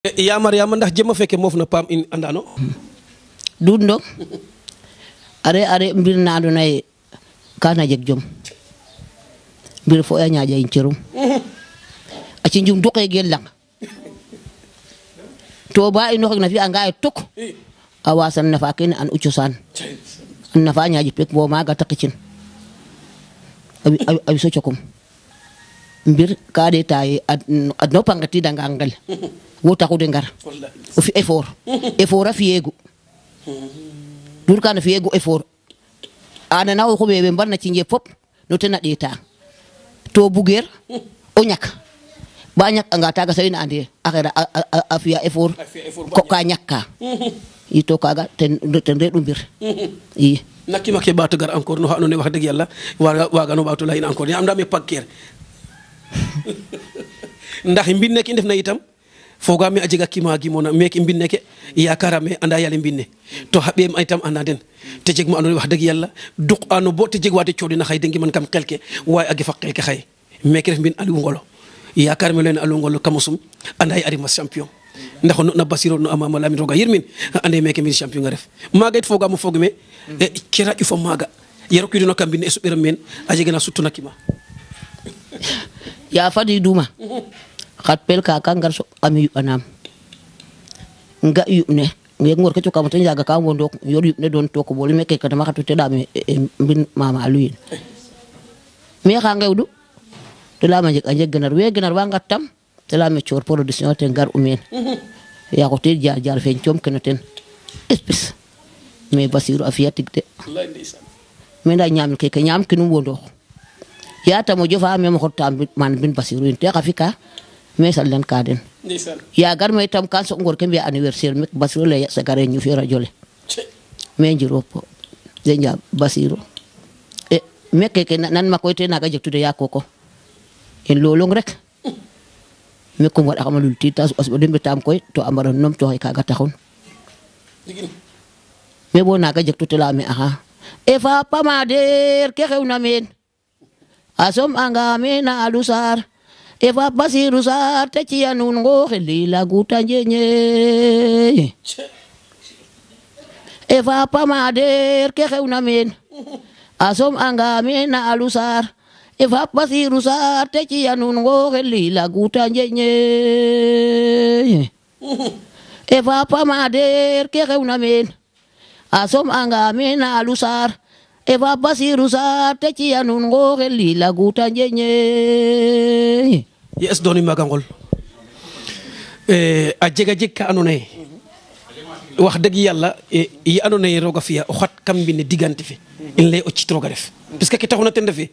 ya Mariama ndax jema fekke mof na pam in andano dundo are mbir na do nay kana jeg jom mbir fo ya nyaaja in cerum a ci njum duqe gel lang to ba ino na fi anga ay tuk a wasan na fa ken an uciosan an na fa nyaaji pek bo maga takicin abi so cokum mbir ka de tay ad no pangati danga ngal wota ko de ngar o fi effort a fiegu dur kana fiegu effort ana nawo ko be banna ci nje fop no tena deta to buger o ñak ba ñak nga taga sayna ande akhira a fiya effort ko ka ñakka ito kaga ten redu mbir yi nakima ke batu gar encore no ne wax deug yalla waga no batu lay encore am dame pakker ndax mbinne ki def na itam fogami a jega kima gi mona meki mbinne ke yakara me anda yale mbinne to habe ay tam anda den te jeg ma ando wax deug yalla duq anu bo te jeg wate ciodina xay dengi man kam xelke way agi fa xelke xay meki def mbin alu ngolo yakar me len alu ngolo kamusum anda ay arima champion ndax no na basiro no amama lami roga yirmin ande meki mbin champion nga def maga it fogam fogme kira ifo maga yero ki dino kam mbin e subira men a jega na sutuna kima ya fadi duma khat pel ka ngar so ami anam nga yu ne ngor ko kam tan jaga ka wondo yor yu ne don to ko bol mekke ka dama khatu te dame bin mama aluyin me xa ngewdu te la ma jeg anje gënar we gënar wa ngatam te la me chor production te ngar umen ya ko te jaar fen ciom kenaten espèce me basiru afiatik de me da ñam ke ñam kinu wondo ya ta mo jofa me mo xotam man bin basiru te xafika mesal dan kaden ya gar may tam kan so ngor kembe anniversaire mek basiru le sa gare ñu fi radio le me njiro po denya basiru e mekke ke nan ma koy te naga jektude ya koko en lolong rek me ko wada xamalul titas os dembe tam koy to amara nom to kaga taxon me bo naga jektude la me aha e fa pamader ke xewna men asom anga mena alusar eva basiru sa te ci anun ngo xeli la guta njenye eva pamader ke xewna men asom anga mena alusar eva basiru sa te ci anun ngo xeli la guta njenye eva pamader ke xewna men asom anga mena alusar eva basiru sa te ci anun ngo xeli la guta njenye yes doni magangol a jega jeg ka anone wax deug yalla yi anone roga fiya o xat kam bi ne digante fi in lay o ci troga def parce que ki taxuna ten defi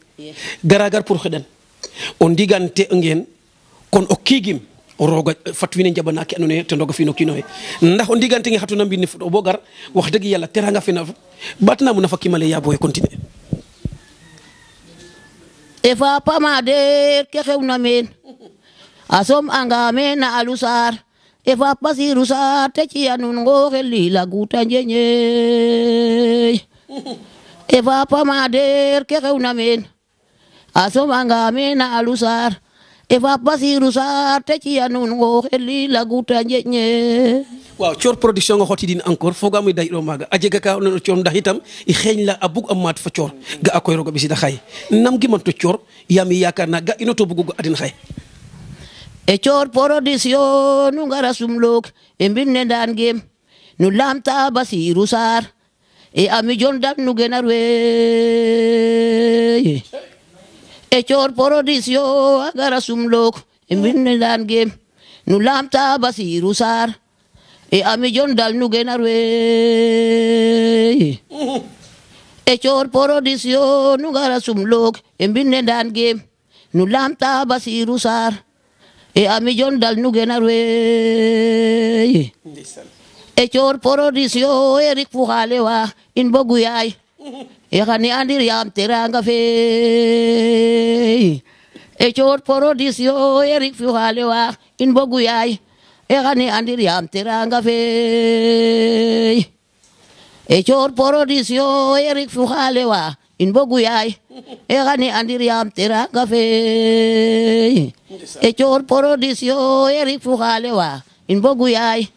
garagar pour xeden on digante ngeen kon o kigim roga fatwine njabana ki anone te ndoga fi no kino ndax on digante ngi xatuna bi ne fu bo gar wax deug yalla teranga fi na batna mu na fa kimale ya boy continuer eva pamader ke xewna men asom anga mena alusar eva basiru sa te ci anun ngo xeli la guta njenye eva pamader ke xewna men asom anga mena alusar eva basiru sa te ci anun ngo xeli la guta njenye waaw cior production nga xoti din encore foga muy day do maga ajega ka no ciom ndax itam i xegn la abug amat fa cior ga akoy rogo bi ci da xay nam gi man to cior yami yakarna ga ino to bugu adin xay e cior production nu ngara sumlok e binne dan gem nu lamta basiru sar e ami jon dan nu genarwe e cior production ngara sumlok e binne dan gem nu lamta basiru sar e ami jon dal nu genarwe e cior production nu ngara sumlok e binne dan gem nu lamta basiru sar e ami jon dal nu genarwe e cior production erik fu xale wa in bogu yaay e xani andir yam teranga fe e cior production erik fu xale wa in bogu yaay e xani andir yam teranga fe e cior production erik fu xale wa in bogu yaay e xani andir yam teranga fe e cior production erik fu xale wa in bogu yaay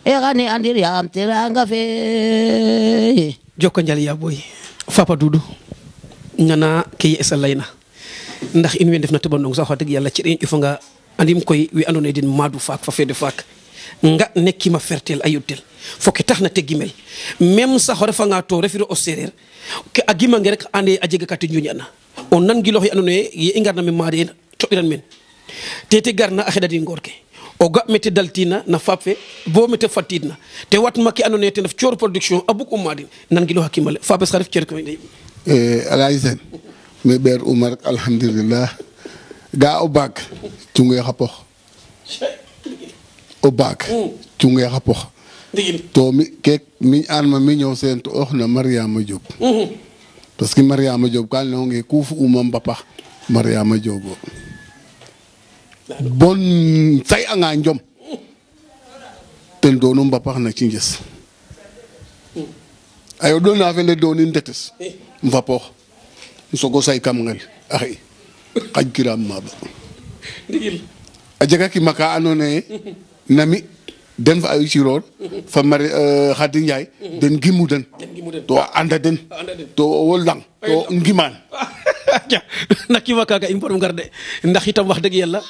e xane andir yaam teranga fe joko njal ya boy Fapa Doudou ñana ke esa layna ndax in we ndef na teɓandong sax wax dëgg yàlla ci ƴufa nga andim koy we andoona yee den maadu faak fa fede faak nga nekkima fertel a yottel fo ke taxna te gimel même sax o refanga to refiro o sereer ke a gimange rek ande a jega ka te njuñana o nangiloox ye andoona yee ye i ngarna me maade en coɗiran men te garna a xeɗadi ngoor ke o ga mete daltina na faap fe bo mete fatidna te watma ke andoona yee ten ref coor production a bug ummaadin nangiloox a kimale fapes xa ref cer ke Alaye Sene mi ɓeer uma rek alhamdulillah ga o baak cunge xa pox o baak cunge xa pox to mi ke miñ an ma mi ñëw seen to ox na Mariama Diop parce que Mariama Diop ka leyonge ku fu uma mbapax Mariama Diop o bon say anga njom ten doonu mbapax na cinges ayo ɗona fele doonin ndetes mfapox sogo say kam ngel axi xaj kiram maaba a jega kima ka andoona yee nami den fa ayu ciroor fa mari Khady Ndiaye den gimu den to anda den to wo lang to ngimaan na kima kaga i mbaru ngar de ndax itam wax dëgg yàlla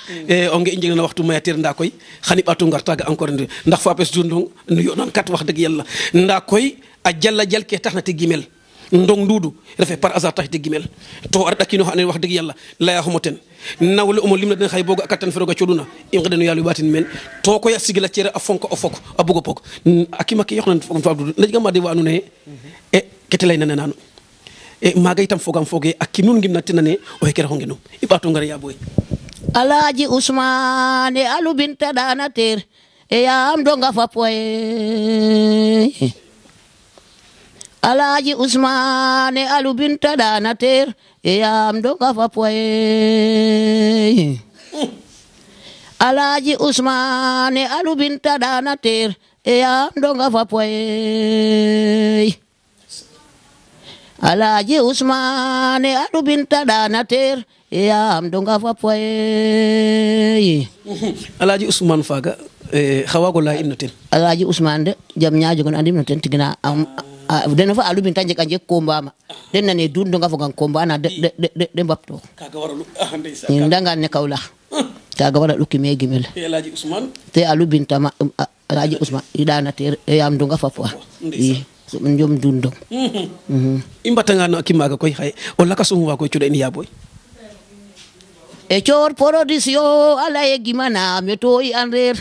o nge i njeg na waxtu mayatir nda koy xani ɓaatu ngar taga encore ndax Fapes Doudou nu yoɗan kat wax dëgg yàlla nda koy a jala jal ke taxna te gimel ndong nduudu refe par hasard tax te gimel to a reɗa kiino xa ando naye wax dëgg yàlla layaxumo ten nawle umo limna den xaye boga a katan fe roga coɗuna i ngeɗeno yaal ɓatin meen to koy a sigil a cere a fonk o fok a bugo pok a kima ke yoxna fogum Fap Doudou na jega ma de wa andoona yee e kete layna neno e maaga itam fogam foge a kinun ngimna tenane o xeke rexo ngenum i ɓaato ngar ya boy Alhaji Ousmane Alu Binta Dana Ter e yaam donga fapoye Alhaji Ousmane Alu Binta Dana Ter e yaam donga fapoye Alhaji Ousmane Alu Binta Dana Ter e yaam donga fapoye Alhaji Ousmane Alu Binta Dana Ter e yaam donga fapoye Alhaji Ousmane faga xa waago laya in no ten Alhaji Ousmane de jam ñaajo gon andim no ten tigna den fa Alu Binta jeg a jeg combat ma den nane Doudou donga fogang combat na de mbapto kaga waralu ndeysaan ndangan ne Kaolack kaga waralu kime gimel Alhaji Ousmane te Alu Binta ma Alhaji Ousmane i Dana Ter e yaam donga fapoa i njom Doudou i mbatanga no a kimaaga koy xaye o lakasum wa koy coɗa in ya boy e coor production a laye gimana me to i andeer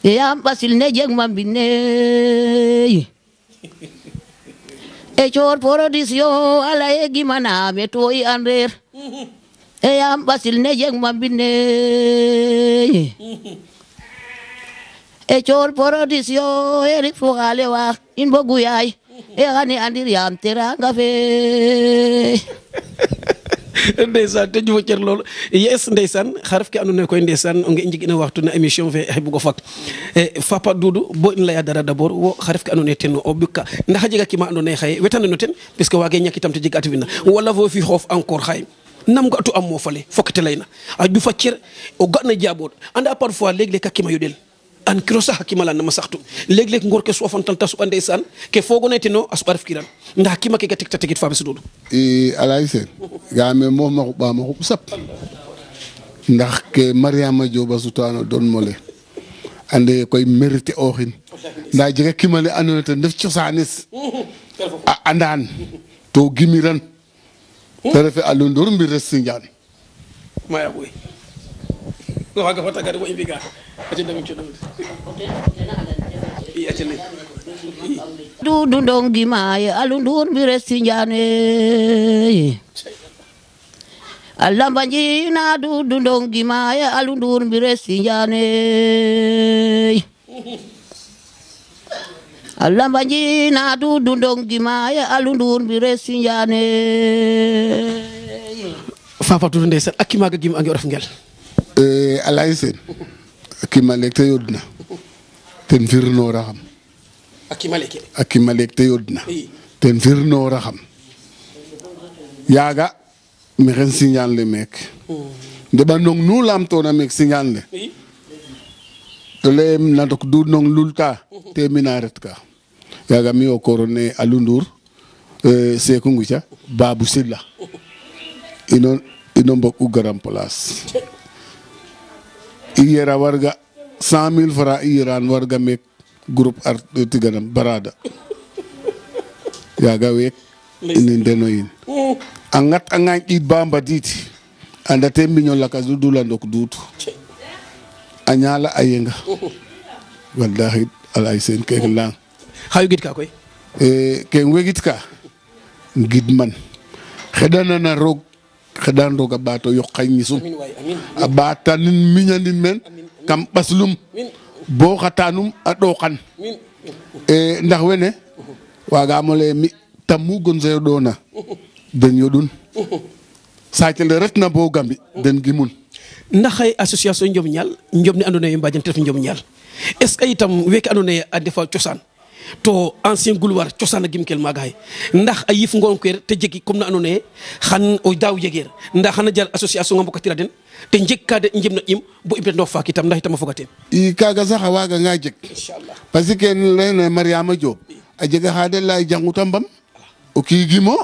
e yaam ɓasil ne jeg ma mbine e coor production a laye gimana me to i andeer e yaam ɓasil ne jeg ma mbine e coor production e rik fo xaale wa in bogu yaay e xane andir yaam teranga fe ndeysaan te jufa cer lool yes ndeysaan xa ref ke andoona yee koy ndeysaan o nge i njeg'ina waxtu na émission fe xe bugo fak Fapa Doudou bo i laya dara d'abord wo xa ref ke andoona yee ten o ɓika ndax a jega kima andoona yee xaye wetanano ten puisque waage ñak itam te jeg ativina wala fo fi xoof encore xaye nam ga'tu am moofale fo ke te layna a jufa cer o ga'na jaaboot anda parfois leeg-leeg a kima yoɗel an kiro sax a kima la nama saxtu leeg-leeg ngoor ke sofantan ta suɓa ndeysaan ke foogona yee teno a suɓa ref kiran ndax kima ke ga tek ta tegit Fapes Doudou Alaye Sene ga me moof ma xuɓaama xuɓ sap ndax ke Mariama Diop a sutano don mole ande koy mérité oxin nda jega kima le andoona yee ten ref cosaanes a andaan to gimiran te refe Alou Ndour mbires Sindiane maya boy waga fata gari wo i mbiga ati ndam ci i ati ne Doudou ndong gimaye Alou Ndour mbires Sindiane a lamba njina Doudou ndong gimaye Alou Ndour mbires Sindiane a lamba njina Doudou ndong gimaye Alou Ndour mbires Sindiane Fapa Doudou ndeysaan a kimaaga gim ange o ref ngel Alaye Sene a kima leek te yodna ten firnoora xam a kima leke a kima leek te yodna ten firnoora xam yaaga mexey Sindiane le meek ndeɓanong nu laamtoona meek Sindiane le leyem na ndok du nong lulta te mina ret ka yaga mi o korone Alou Ndour Sékou Ngouthia Babou Silla ino mbok u garam place i yera warga 100,000 francs i yeran warga meek groupe art tiganam barada yaga week ini ndeno yin a ngat a ngañ ƴiid ba mbadiid anda te mbiño lakas du dula ndok duutu a ñaala a yenga wallahi alay seen keke lang xa gid ka koy ke wegit ka ngid man xeɗanana roog xeɗan roog a ɓaato yoq xa ñisum a ɓaatanin miñanin men kam ɓaslum bo xatanum a ɗoqan ndax wene wagaamo lay mi tamu gon se ɗona den yoɗun saate le retna bo gambi den gimun ndax xay association Njom Ñaal Njom ne andoona yee mbajan te ref Njom Ñaal est ce que itam weeke andoona yee a ndefa cosaan to ancien gloire cosaan a gimkel maaga xay ndax a yif ngoonkeer te jegi comme na andoona yee xan o daaw jegeer ndax xana jar association a mbokatira den te njeg ka de njemna ƴim bo i mbetandoox faak itam ndax itam a foga teen i kaaga sax a waaganga jeg inchallah parce que leyna Mariama Diop a jega xa de lay janguta mbam o kiigimo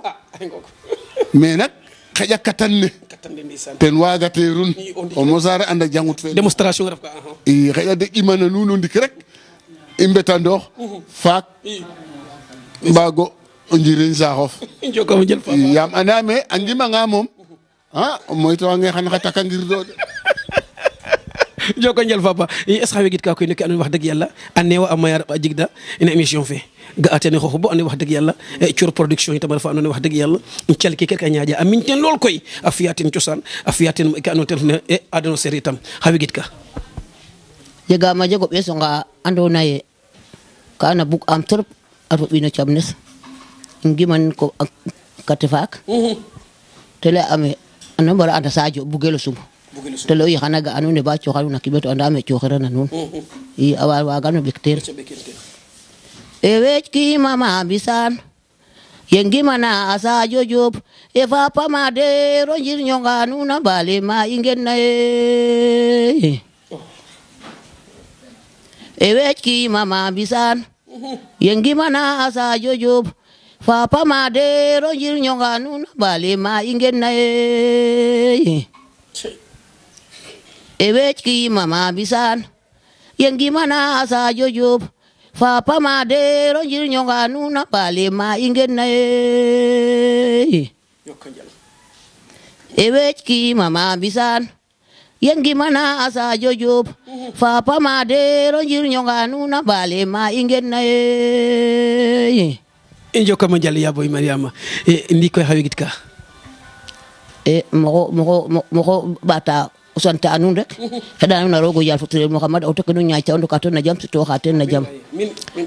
mais nak xaƴa katan ne ten waagateerun o mosaare anda jangut fe démonstration ref ka i xaƴa de ƴimana nuun o ndik rek i mbetandoox faak mbaago o njiriñ saaxof njoko njel fa yaam anda me a ngimanga moom o moytuwange xan xa taka ngir do de joko njal Papa est ce que wegit ka koy no ke andoona yee wax dëgg yàlla a neewa a maya a jigda ina émission fe ga'a teen xooxu bo ande wax dëgg yàlla cor production itam a refa andoona yee wax dëgg yàlla cal ke a ñaaƴa a miñ teen lool koy a fi'a teen cosaan a fi'a teen ke andoona ten refna adano seereer itam xa wegit ka jegaam a jeg o ɓees onqa andoona yee ka na bug am trop a fo ɓiin o camnes ngiman ko kate faak te lay ame ana mbara anda Sadio bugel o sum te lay xana ga anu ne ba cooxaluna kiɓeto anda me cooxirana nuun i a waagano ɓekteer e weec mama bisaan ye ngimana a Sadio Diop e fapama de ro njirñonga nuun a mbaale ma i ngen na ye e weec mama bisaan ye ngimana a Sadio Diop fapama de ro njirñonga nuun a mbaale ma i ngen na ye e weec mama bisaan ye ngimana a Sadio Diop fapama de ro njirñonga nuun a mbaale ma i ngen na ye e weec mama bisaan ye ngimana a Sadio Diop fapama de ro njirñonga nuun a mbaale ma i ngen na ye i njokama njal Ya Boy Mariama ndi koy xa wegit ka moxo ɓata o sante a nuun rek xeɗa nuun a roog o yaal fo ture Mouhamad o toke nu ñaaca o ndoka teen na jam sutooxa teen na jam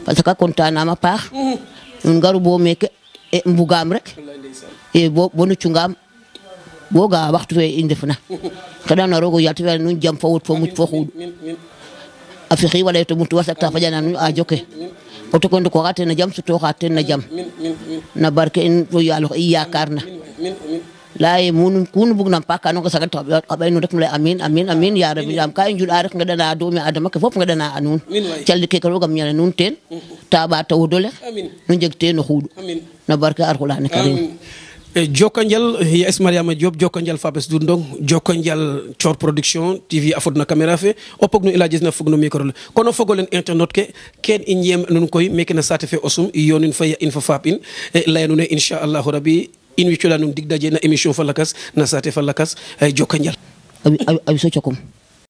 parce que content nam a paax nun ngaru bo meke mbugaam rek bo nu cungaam bo ga waxtu fe i ndefna xeɗa nuun a roog o yaal te fiya nuun jam fo wod fo muc fo xuuɗ a fexi wala to mutu wasakta fajana nuun aajo ke o toke ndokoxa teen na jam sutooxa teen na jam na barke in fo yaaloxe i yaakaar na laye munum kun bug nam paka no sagat xabay nu rek mu lay amin amin amin ya rabbi yam ka i njula rek ngeɗana doomi adama ke fop ngeɗana a nuun calli ke roogam ñana nuun teen ta ɓaata wodole nu njeg teen o xuuɗ na barke Alxuraan Karim joko njal Ya es Mariama Diop joko njal Fapes Doudou Ndong joko njal Thior Production TV a fodna caméra fe o pog no i lajis na fog no micro le kono fogolen internet ke ken i ñeem nun koy meke na saate fe o sum i yonin fa ya in fa faap in laya nuune inchallahu rabbi in wiccoɗa num dig daje na émission fa lakas na saate fa lakas joko njal abi so cokum